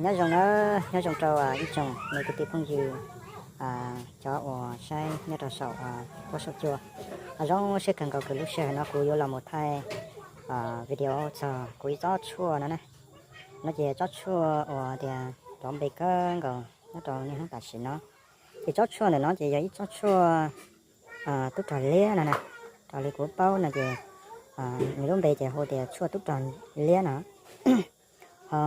Nyob zoo na, nyob zoo rau ib tsoom me kwv tij phooj ywg, cov uas saib nyob rau saum huab saum cua. Zoo siab kawg nkaus kws lub sij hawm no kuv yuav los mus thaij video txog kuv ib tsob tshuaj no na. No ces tsob tshuaj uas tias rov npe kawg nkaus nyob rau niaj hnub tam sim no. Ces tsob tshuaj ntawm no ces yog ib tsob tshuaj tub rog liab no na. Raws li kuv paub no ces nws lub npe ces hu tias tshuaj tub rog liab no. Ho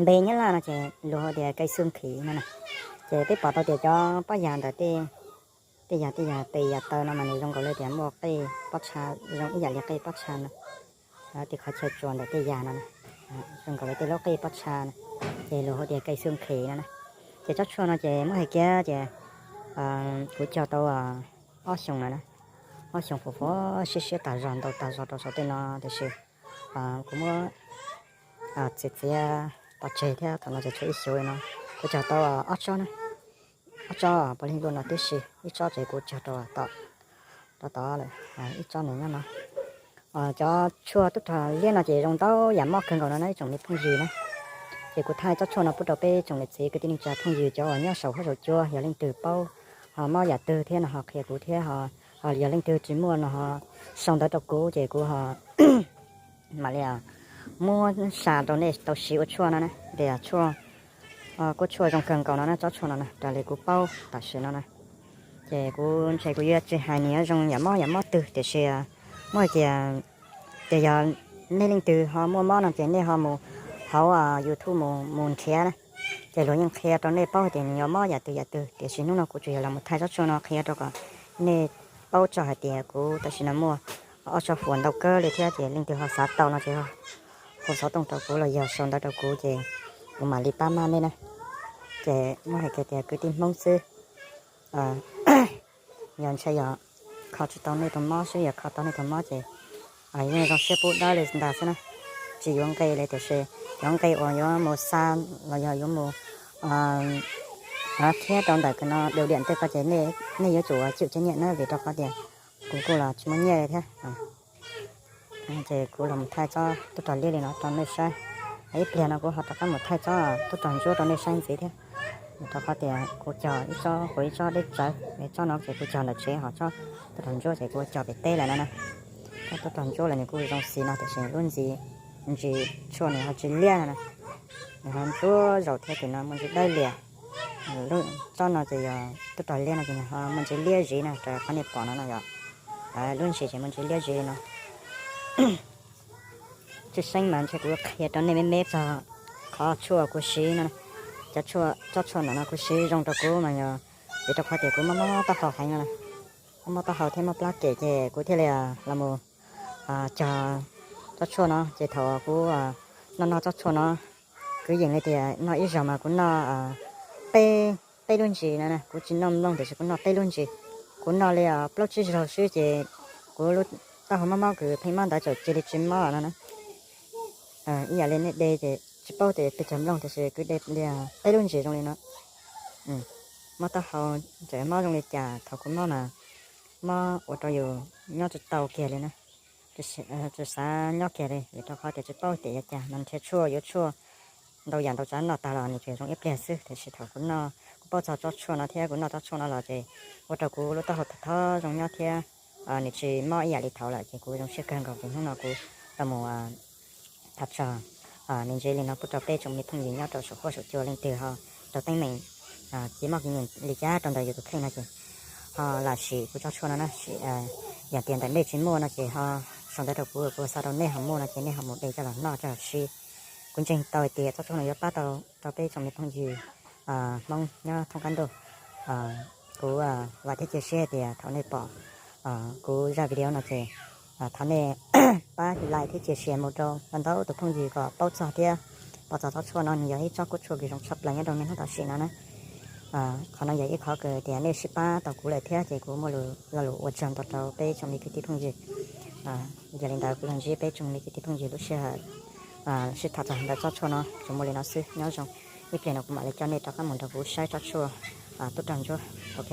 npe nyab laj no ces luag hu tias cây xương khỉ no na. Ces peb pom tau tias cov pob yas ntawm tej, tej yas tej yas tes yas taw no mas nws zoo nkaus li tias muaj qej pob tsha, zoo ib yam li qej pob tsha no. Tej qhov chaw tsuas ntawm tej yas no, zoo nkaus li tej lub qej pob tsha no, ces luag hu tias cây xương khỉ no na. Ces tsob tshuaj no ces muab hais kiag ces kuv cog tau ob xyoos no na, ob xyoos fuv fuv siab siab tas zog ntau tas zog rau saum tej no tiam sis kuv muab txiav txiav pov tseg thiab thaum no ces tshuav ib xyoos no. Kuv cog tau ob tsob na, ob tsob puav leej luaj no tib si, ib tsob ces kuv cog rau tom, rau tod lawm, ib tsob nws nyob no. Cov tshuaj tub rog liab no ces zoo ntau yam mob kawg nkaus no na ib tsoom me phooj ywg na. Ces kuv thaij tsob tshuaj no pub rau peb tsoom niam txiv kwv tij neej tsa phooj ywg cov uas nyob saum huab saum cua, yog leej twg paub ho mob yam twg thiab no ho qhia kuv thiab, ho yog leej twg tsis muaj no ho sau ntawv rau kuv ces kuv ho mam li muab sa rau nej tau siv ua tshuaj no na. Tias tshuaj, kuj tshuaj zoo kawg nkaus no na, tsob tshuaj no na raws li kuv paub tam sim no na. Ces kuv ntshe kuv yuav tsis hais nws zoo yam mob yam mob twg tiam sis muab hais tias, ces yog nej leej twg ho muaj mob no ces nej ho mus hauv YouTube mus, mus nrhiav na, ces luag yeej qhia rau nej paub hais tias nws yuav mob yam twg yam twg. Tiam sis hnub no kuv tsuas yog los mus thaij tsob tshuaj no qhia rau kom nej paub txog hais tias kuv tam sim no muaj ob tsob huam ntau kawg li thiab ces leej twg ho xav tau no ces hu xov tooj rau kuv los yog sau ntawv rau kuv ces kuv mam li pab maj nej na. Ces muab hais kiag tias kwv tij Hmoob xwb, yog ntshe yog kho tsis tau nej tus mob xwb, yog kho tau nej tus mob ces yeej zoo siab pub dawb li ntag xwb na. Tsis yuav nqi li tiam sis yuav nqi uas yuav mus xa los yog yuav mus thiab rau ntawm kws no đầu điện tej ko ces nej yuav tsum chịu trách nhiệm na, vim rau qhov tias kuv kuj los tsis muaj nyiaj li thiab. Ces kuv los mus thaij tsob tub rog liab li no rau nej saib. Ib pliag no kuv ho rov qab mus thaij tsob tub rog ntsuab rau nej saib ntxiv thiab. Rau qhov tias kuv cog ib tsob, kuv ib tsob deb tsawv, tsob no ces kuv cog ntawm tsev, ho tsob tub rog ntsuab ces kuv cog pem teb lawm no na. Tsob tub rog ntsuab los nws kuj zoo xis no tiam sis lub ntsis, ntsis tshuaj nws ho tsis liab no na. Nws ho ntsuab zaum thiab ces no muaj ntsis dawb lias. Tsob no ces yog tub rog liab no ces nws ho muaj ntsis liab ziv no raws qhov nej pom no no yog lub ntsis ces muaj ntsis liab ziv no. Tshwj xeeb mas ntshe kuv qhia rau nej me me txog qhov tshuaj kuv siv no. Cov tsob tshuaj ntawm no kuv siv zoo rau kuv mas yog vim rau qhov tias kuv mob mob taub hau heev no, mob mob taub hau thiab mob plab kem ces kuv thiaj li los mus cog tsob tshuaj no. Ces thaum kuv noj noj tsob tshuaj no, kwv yees li tias noj ib zaug mas kuv noj peb, peb lub ntsis no, kuv tsis noj nplooj tiam sis kuv noj peb lub ntsis. Kuv noj li plaub tsib zaug xwb ces kuv lub taub hau mob mob kws pheej mob ntawd txawm cia li tsis mob no na. Ib yam li nej de ces tsis paub tias pes tsawg nplooj tiam sis kuv de li peb lub ntsis zoo li no. Mob taub hau txawm mob zoo li cas thaum kuv mob mas mob ua rau yus nyob tsis tau kiag li na. Tsis xav nyob kiag li vim rau qhov tias tsis paub tias yuav cas mas nrhiav tshuaj yuav tshuaj ntau yam ntau tsav noj tag los nws tseem zoo ib pliag xwb. Tiam sis thaum kuv noj, kuv paub txog tsob tshuaj no thiab kuv noj tsob tshuaj no los ces ua rau kuv lub taub hau thov zoo nyob thiab nws tsis mob ib yam li thaum lawm ces kuv zoo siab kawg nkaus ces hnub no kuv los mus tham txog me ntsis li no pub rau peb tsoom me phooj ywg nyob rau saum huab saum cua leej twg ho raug teeb meem kev mob kev nkeeg li cas rau ntawm yus tus kheej no ces ho lam sim kuv tsob tshuaj no na. Yog tias ntawm nej tsis muaj no ces ho sau ntawv rau kuv, kuv xa rau nej, ho muaj no ces nej ho mus de coj los noj coj los siv. Kuv ntseeg tau hais tias txoj tshuaj no yuav pab tau rau peb tsoom me phooj ywg Hmoob nyob thoob qab ntuj. Kuv vam thiab cia siab tias thaum nej pom kuv zaj video no ces thov nej pab like thiab cia siab mus rau ntau tus phooj ywg kom paub txog thiab pom txog txoj tshuaj no nws yog ib tsob kuj tshuaj kws zoo tshaj plaws nyob rau niaj hnub tam sim no na. Qhov no yog ib qhov kws tias nej sib pab tau kuv lawm thiab ces kuv muaj lo lus ua tsaug ntau rau peb tsoom me kwv tij phooj ywg. Yog li ntawd kuv los ntsib peb tsoom me kwv tij phooj ywg lub sij hawm sib tham txog ntawm tsob tshuaj no tsuas muaj li no xwb, nyob zoo. Ib pliag no kuv mam li coj nej rov qab mus nrog kuv saib tsob tshuaj tub rog ntsuab, ok.